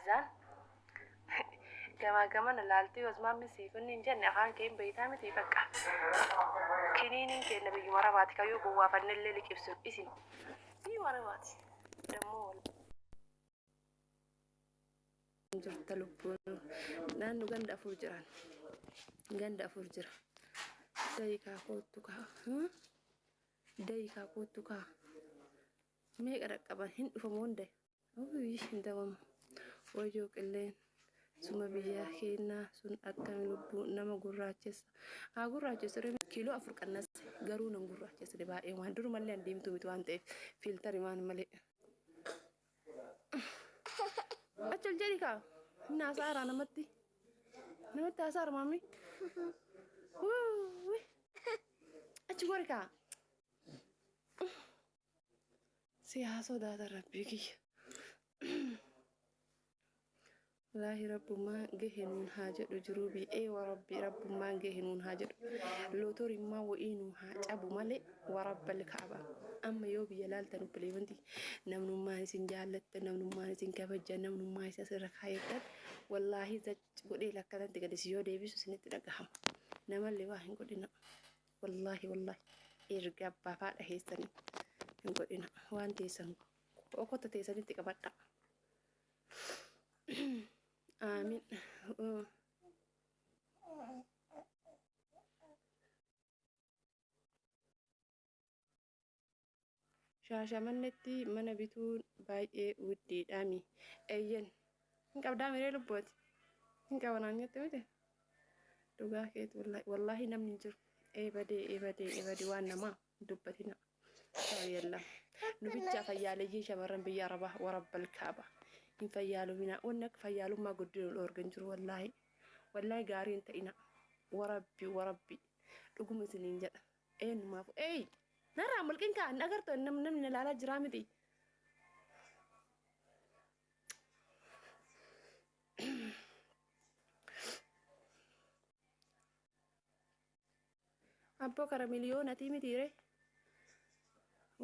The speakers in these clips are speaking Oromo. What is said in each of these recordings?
Kazaan gamaa gamana laaltee osmaammi siif inni hin jenne afaan kee hin beeytaa miti bakka. Kiniiniin keenna biyyuma arabaati ka yoo gowwaafannellee liqimsinu isin biyyuma arabaati. Dammoo wal. Jirta lubbuu naanno ganda afur jiran ganda afur jira dayikaa koottu kaa dayikaa koottu kaa meeqa dhaqqaban hin dhufamu hunda uy hin dawamu wayyoo qilleen suma biyyaa keennaa sun akkami lubbuu nama gurraachessa haa gurraachessu ree kiiloo afur qannase garuu nan gurraachessine baay'ee waan durumallee an diimtuu miti waan ta'eef fiiltari maan malee Achi ol jedhi kaa. Inni haasa'aaraa namatti. Namatti haasa'aara maammi. Wuuwi. Achi gori kaa. Si haa sodaatan rabbii kiyya. Wallaahi rabbummaan gahe nuun haa jedhu jiruu biyya ee warabbi rabbummaan gahe nuun haa jedhu lootorimmaa wa'ii nuu haa cabu malee warabbal kaaba amma yoo biyya laaltan obboleewwanti namnummaan isin jaallattan namnummaan isin kabajjan namnummaa isa asirra kaayattan wallaahi zac godhee lakkatanti gadi si yoo deebisu isinitti dhagahama namallee waa hin godhina wallaahi wallaahi erga abbaa fi haadha keessanii hin godhina waan teessan okotta teessanitti qabadha. Aamin. Shaashamannetti mana bituun baay'ee widdiidhaami. Eeyyen. Hin qabdaa miree lubbuati. Hin qaba naan jette miti. Dhugaa keeti wallaahi. Wallaahi namni hin jiru. Ee badee ee badee ee badee waan namaa hin dubbatina. Saw yalla. Nu bichaa fayyaaleyyii shamarran biyya arabaa warabbal kaaba. Hin fayyaaluminaa. Wanni akka fayyaalummaa guddina nu dhoorga hin jiru wallaahi. Wallaahi gaarii hin ta'ina. Warabbi warabbi. Dhuguma isiniin jedha. Eenyumaafu. Eey! Narraa mulqin kaa hin agartu namni na ilaalaa jiraa miti. Abboo kara miliyoonatii miti ree.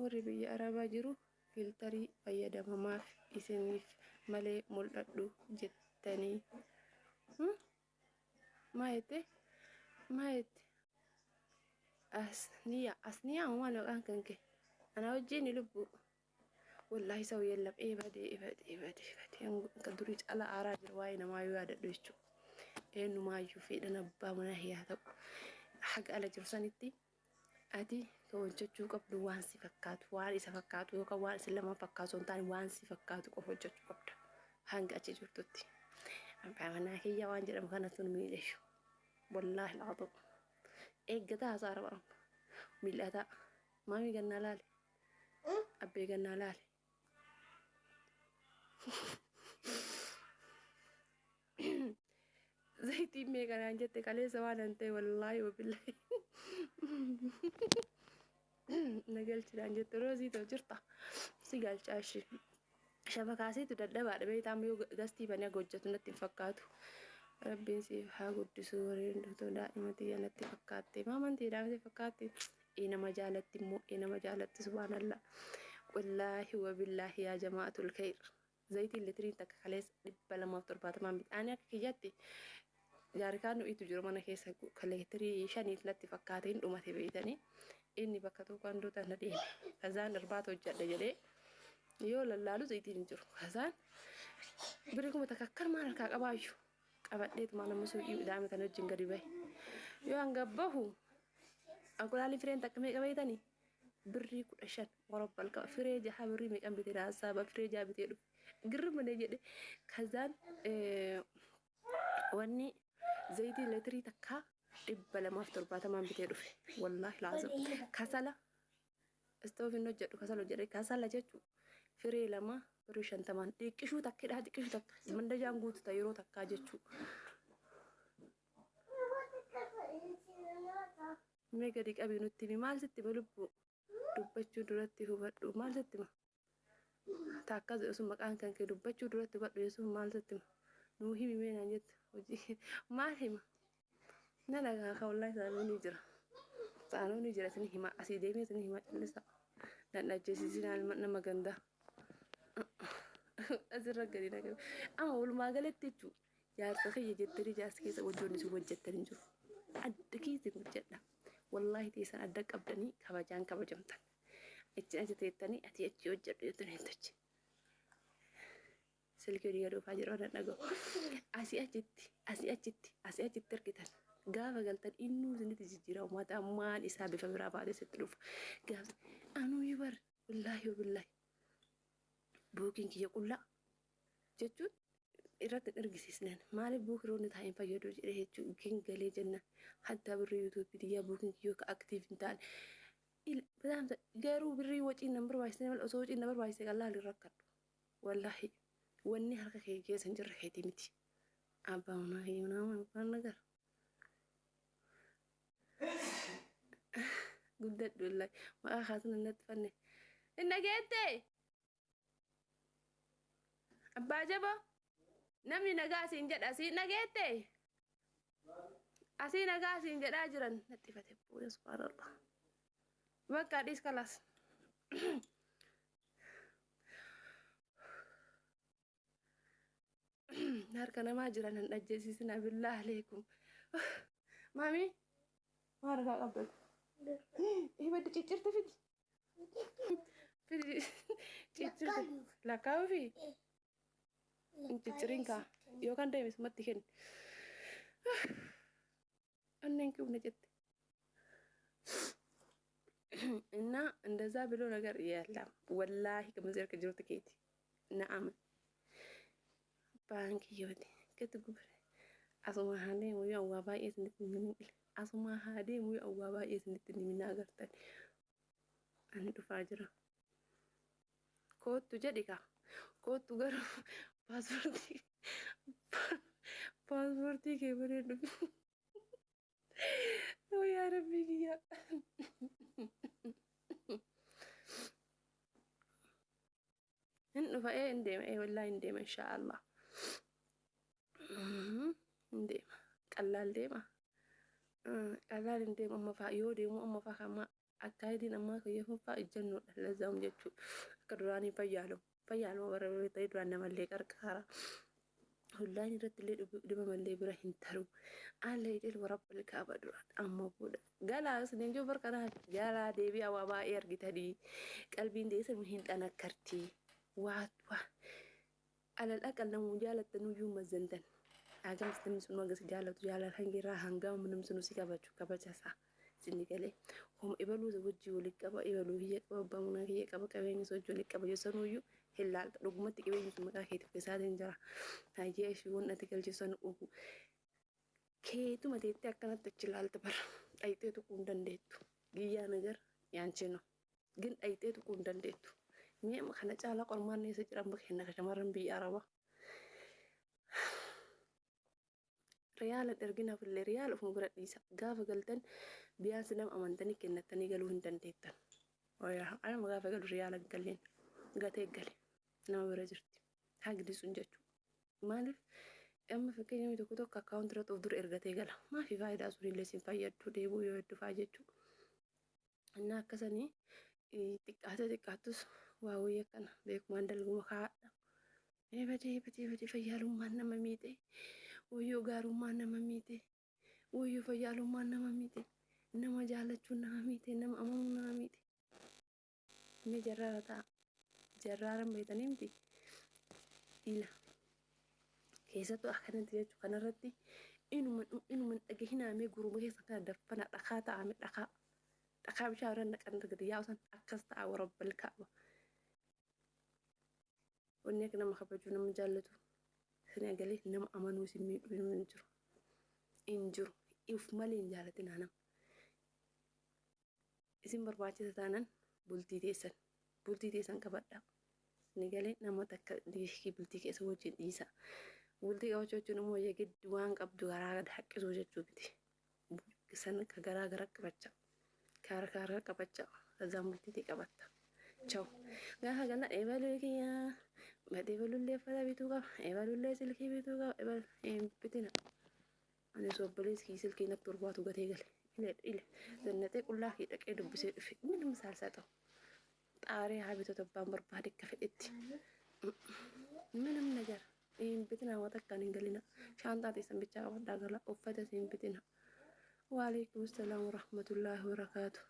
Warri biyya arabaa jiru filtarii fayyadama maaf isiniif malee muldhadhu jettanii. Maa jette? Maa jette? Asniya asniya maal maqaan kan kee? Ana wajjin lubbuu. Wallaahi saw yellam ee badee ee badee ee badee ee badee akka durii caalaa aaraa jira waa'ee namaa yoo yaadadhu jechuudha. Eenyumaayyuu fedhan abbaa manaa yaa ta'u haga ala jiru sanitti ati kan hojjechuu qabdu waan si fakkaatu waan isa fakkaatu yookaan waan isin lamaan fakkaatu osoo hin taane waan si fakkaatu qofa hojjechuu qabda hanga achi jirtutti. Abbaa manaa kiyya waan jedhamu kanatu nu miidhessu. Wallaahi laaxu. Eeggataa haasaa araba amma. Mil'ataa. Maamii gannaa laale. Abbee gannaa laale. Zayitiin meeqa naan jette kaleessa waan an ta'e wallaahi wabillaahi. Na galchi naan jette roozii ta'u jirta. Si galchaa ishee. Shabakaasiitu dadhabaadha beektaa amma yoo gastii banee akka hojjetu natti hin fakkaatu. Rabbiin siif haa guddisu warreen otoo daa'ima tiyya natti fakkaatte. Maamaan tiyya daa'ima fakkaatti. Ee nama jaalatti immoo ee nama jaalatti subhaanallah. Wallaahi wabillaahi yaa jama'atul khayr. Zayitiin litiriin takka kaleessa 270 bite. Ani akka kiyyatti jaarikaan nu'itu jiru mana keessa kan litirii shaniif natti fakkaate hin dhumate beeytanii. Inni bakka tokko handuu tana deeme. Kazaan irbaata hojjedha jedhee yoo lallaalu zayitiin hin jiru. Kazaan birrii 1000 akkanumaan harkaa qabaayyu. Qabadheetumaan amma suuqii daa'ima tana wajjin gadi bahe. Yoo hanga bahu anqulaalii fireen takka meeqa beeytanii? Birrii 15 warabbal qaba. Firee jaha birrii meeqan bitee na hassaaba firee jaha bitee dhufe. Girrimane jedhe. Kazaan wanni zayitii litirii takkaa 270n bitee dhufe. Wallaahi laazim. Kasala istoofiin hojjedhu kasala hojjedhe kasala jechuun firee lama birrii 50n xiqqishuu takkidhaa xiqqishuu takka mandajaan guutu ta yeroo takkaa jechuu. Mee gadi qabii nutti himi maal sitti hima lubbuu dubbachuu duratti hubadhu maal sitti hima ta akkas jedhu sun maqaan kan kee dubbachuu duratti hubadhu jechuun maal sitti hima nuu himi mee naan jettu hojii maal hima na dhagaa ka wallaahi saanuu ni jira saanuu ni jira isin hima asii deemee isin hima callisa nan dhajjeesisinaa nama gandaa. Asirra gadi naqame. Amma walumaa galatti jechuudha. Jaarsa kiyya jettanii jaarsa keessa wantoonni isin hojjettan hin jiru. Adda keessa hojjedha. Wallaahi teessan adda qabdanii kabajaan kabajamtan. Achi achi teettanii ati achi hojjedhu jettanii hin tochi. Silkii olii gad oofaa jiru waan dhaga'u. Asii achitti asii achitti asii achitti argitan. Gaafa galtan innuu isinitti jijjiiramu mataa maan isaa bifa biraa baatee sitti dhufa. Gaafa anuu bar wallaahi billaahi buukiin kiyya qullaa jechuun irratti hin argisiisnen maaliif buukiroonni taa'een fayyadu jedhee jechuun kin galee jenna hattaa birrii yuutuubii xiyyaa buukiin kiyyoo ka aktiif hin taane. Garuu birrii waciin nan barbaachise malee osoo waciin na barbaachise qallaan hin rakkadhu. Wallaahi wanni harka kee keessa hin jirre keetii miti. Abbaa manaa kiyya manaa abbaan nagar. Guddadhu wallaahi maqaa kaasna natti fanne. Hin dhageettee? Abbaa jaboo namni nagaa siin jedha siin dhageette? Asii nagaa siin jedhaa jiran natti fate bu'ee subhaanallah. Bakka dhiis kalaas. Harka namaa jiran hin dhajjeesisinaa billaa aleekum. Maamii maal harkaa qabdatu? Ibaddi ciccirti fidi. Fidi ciccirti. Lakkaa'uu fi hin ciccirin kaa yookaan deemi sumatti kenni. Onneen kiwna jette. እና እንደዛ ብሎ ነገር የለም። ወላሂ ከመዘር ከጅሩት ኬቲ ነአም ባንክ ይወቲ ከትጉብረ asuma haa deemu yoo awwaa baay'ee isinitti hin asuma haa deemu yoo awwaa baay'ee isinitti hin himin agartan ani dhufaa jira. Koottu jedhi kaa koottu garuu paaspoortii kee malee dhufi. Yaa Rabbii kiyya. Hin dhufa ee hin deema ee wallaahi hin deema inshaallah. Hin deema. Qallaal deema. Qallaal hin deemu amma faa yoo deemu amma faa kama akkaayitiin ammaa kiyya faa ijjannoodha lazaam jechuudha. Akka duraanii fayyaaluma. Fayyaaluma warra ta'e duraan namallee qarqaara. Hullaan irratti illee dhibamallee bira hin taru. Alla idil warabbal kaaba duraan amma booda. Galaa isiniin jiru barqanaa galaa deebi'a waa baay'ee argitanii qalbiin teessan hin xanakkarti. Waa waa alal aqal namuu jaalattan iyyuu mazzantan. Hagam namni sun hagas jaalatu jaalala hangirraa hangam namni sun si kabaju kabaja isaa isinni galee. Homa ibaluu wajjii walitti qaba ibaluu kiyya qaba abbaa manaa kiyya qaba qabeenya isa wajjii walitti qaba jechanuyyuu hin laalta dhugumatti qabeenyi sun maqaa keetiif isaatiin jira. Hayyee ishii waan ati galchisan ugu keetuma teettee akkanatti achi laalta bara dhayxee tuquu hin dandeettu. Giyyaa nagar yaanchino gin dhayxee tuquu hin dandeettu. Mee kana caalaa qormaanni eessa jiran bakka hin shamarran biyya arabaa. Riyaala erginaaf illee riyaala ofuma bira dhiisa. Gaafa galtan biyaansi nama amantanii kennattanii galuu hin dandeettan. Anuma gaafa galu riyaala galleen gatee gale nama bira jirti. Hagdi sun jechuudha. Maaliif amma fakkeenya namni tokko tokko akkaawunti irratti of dura ergatee gala. Maafi faayidaa sun illee sin fayyaddu deebuu yoo hedduu faa jechuudha. Innaa akkasanii xiqqaatee xiqqaattus waa wayii akkana beekumaan dalguma kaa'adha. Badee badee badee fayyaalummaan nama miite. Wayyoo gaarummaan nama miite. Wayyoo fayyaalummaan nama miite. Nama jaallachuun nama miite. Nama amanuun nama miite. Inni jarraara ta'a. Jarraara beektanii miti. Ila. Keessattuu akkanatti jechuun kanarratti inuma inuma dhagahinaamee guruma keessa kana daffana dhakaa ta'ame dhakaa. Dhakaa bishaan irra naqan gadi yaa'u san akkas ta'a warabbal kaaba. Wanni akka nama kabaju nama jaallatu isin agalee nama amanuu isin miidhu hin jiru. Hin jiru. If malee hin jaalatinaa nama. Isin barbaachisa taanan bultii teessan. Bultii teessan qabadhaa. Isin galee nama takka bultii keessa wajjin dhiisa. Bultii qabachuu jechuun immoo yegiddi waan qabdu garaa gad haqqisuu jechuu miti. San ka garaa gara qabachaa. Kaara kaara qabachaa. Kazaan bultii qabatta. Ciao. Gaafa gala ebaluu kiyyaa. Badii ebalullee uffata bituu qaba. Ebalullee silkii bituu qaba. Ebal hin bitina. Ani osoo obboleessi kiyya silkii natti torbaatu gatee gale. Ile ile zannatee qullaa kee dhaqee dubbisee dhufe. Minum saalsaa ta'u. Xaaree haa bitatu abbaan barbaade akka fedhetti. Minim nagar hin bitina, waa takkaan hin galina. Shaanxaa teessan bichaa qabadhaa gala, uffata hin bitina. Waalaikum salaam warahmatullaahi wabarakaatu.